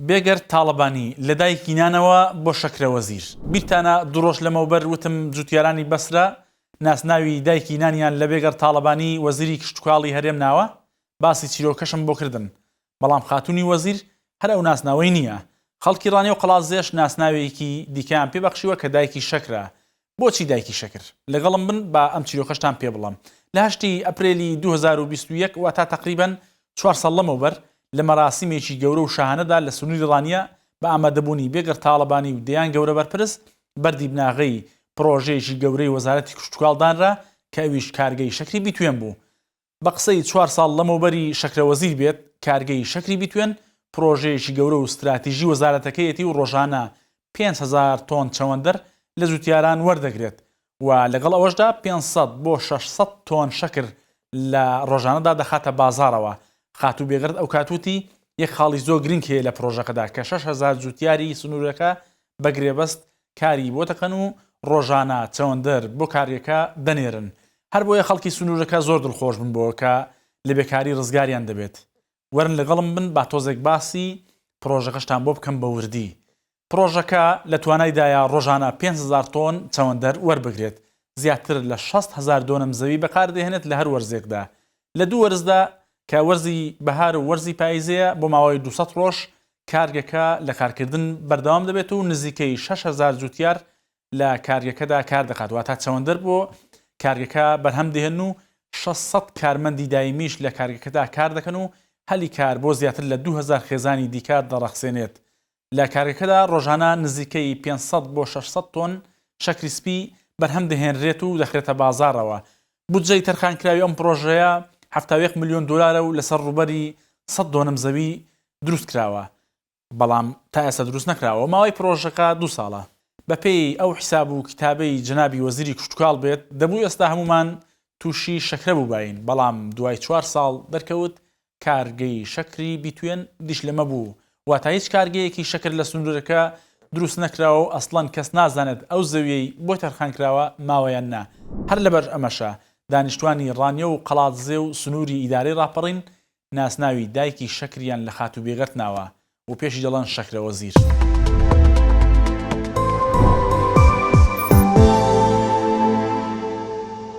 بێگەرد تاڵەبانی لە دایکی نانەوە بۆ شەکرە وەزیر. بیرتانە دوو ڕۆژ لەمەوبەر وتم جوتیارانی بەسرە ناسناوی دایکی نانیان لە بێگەرد تاڵەبانی وەزیری کشتوکاڵی هەرێم ناوە؟ باسی چیرۆکەشم بۆ کردن. بەڵام خاتوونی وەزیر هەر ئەو ناسناوەی نییە. خەڵکی ڕانیە و قەڵادزێش ناسناوێکی دیکەیان پێ بەخشیوە کە دایکی شەکرە. بۆچی دایکی شەکر؟ لەگەڵم بن با ئەم چیرۆکەشتان پێ بڵێم. لە هەشتی ئەپرێلی 2021 واتا تەقریبەن چوار ساڵ لەمەوبەر لە مەراسیمێکی گەورە و شاهانەدا لە سنووری ڕانیە بە ئامادەبوونی بێگەرد تاڵەبانی و دەیان گەورە بەرپرس بەردی بناغەی پڕۆژەیەکی گەورەی وەزارەتی کشتوکاڵ دانرا کە ئەویش کارگەی شەکری بیتوێن بوو. بە قسەی چوار ساڵ لەمەوبەری شەکرە وەزیر بێت، کارگەی شەکری بیتوێن پرۆژەیەکی گەورە و ستراتیژی وەزارەتەکەیەتی و ڕۆژانە 5000 تۆن چەوەندەر لە جوتیاران وەردەگرێت و لەگەڵ ئەوەشدا 500 بۆ 600 تۆن شەکر لە ڕۆژانەدا دەخاتە بازاڕەوە. خاتوو بێگەرد ئەوکات وتی، یەک خاڵی زۆر گرنگ هەیە لە پرۆژەکەدا کە 6000 جوتیاری سنوورەکە بە گرێبەست کاری بۆ دەکەن و ڕۆژانە چەوەندەر بۆ کارگەکە دەنێرن، هەربۆیە خەڵکی سنوورەکە زۆر دڵخۆش بوون بەوە کە لە بێکاری ڕزگاریان دەبێت. وەرن لەگەڵم بن با تۆزێک باسی پڕۆژەکەشتان بۆ بکەم بە وردی. پڕۆژەکە لە توانایدایە ڕۆژانە 5000 تۆن چەوەندەر وەربگرێت، زیاتر لە 60 هەزار دۆنم زەوی بەکاردەهێنێت لە هەر وەرزێکدا. لە دوو وەرزدا کە وەرزی بەهار و وەرزی پایزەیە بۆ ماوەی 200 ڕۆژ کارگەکە لە کارکردن بەردەوام دەبێت و نزیکەی 6000 جوتیار لە کارگەکەدا کار دەکات، واتا چەوەندەر بۆ کارگەکە بەرهەم دێنن و 600 کارمەندی دایمیش لە کارگەکەدا کار دەکەن و هەلی کار بۆ زیاتر لە 2000 خێزانی دیکە دەڕەخسێنێت. لە کارگەکەدا ڕۆژانە نزیکەی 500 بۆ 600 تۆن شەکری سپی بەرهەم دەهێنرێت و دەخرێتە بازاڕەوە. بودجەی تەرخانکراوی ئەم پڕۆژەیە 71 ملیۆن دۆلارە و لەسەر ڕووبەری 100 دۆنم زەوی دروست کراوە. بەڵام تا ئێستا دروست نەکراوە و ماوەی پڕۆژەکە دوو ساڵە. بەپێی ئەو حیساب و کیتابەی جەنابی وەزیری کشتوکاڵ بێت، دەبوو ئێستا هەموومان تووشی شەکرە بووباین، بەڵام دوای چوار ساڵ دەرکەوت کارگەی شەکری بیتوێن دیشلەمە بوو، واتا هیچ کارگەیەکی شەکر لە سنوورەکە دروست نەکراوە و ئەسڵەن کەس نازانێت ئەو زەویەی بۆی تەرخانکراوە ماوە یان نا، هەر لەبەر ئەمەشە دانیشتوانی ڕانیە و قەڵادزێ و سنووری ئیدارەی ڕاپەڕین ناسناوی دایکی شەکریان لە خاتوو بێگەرد ناوە و پێشی دەڵێن شەکرە وەزیر.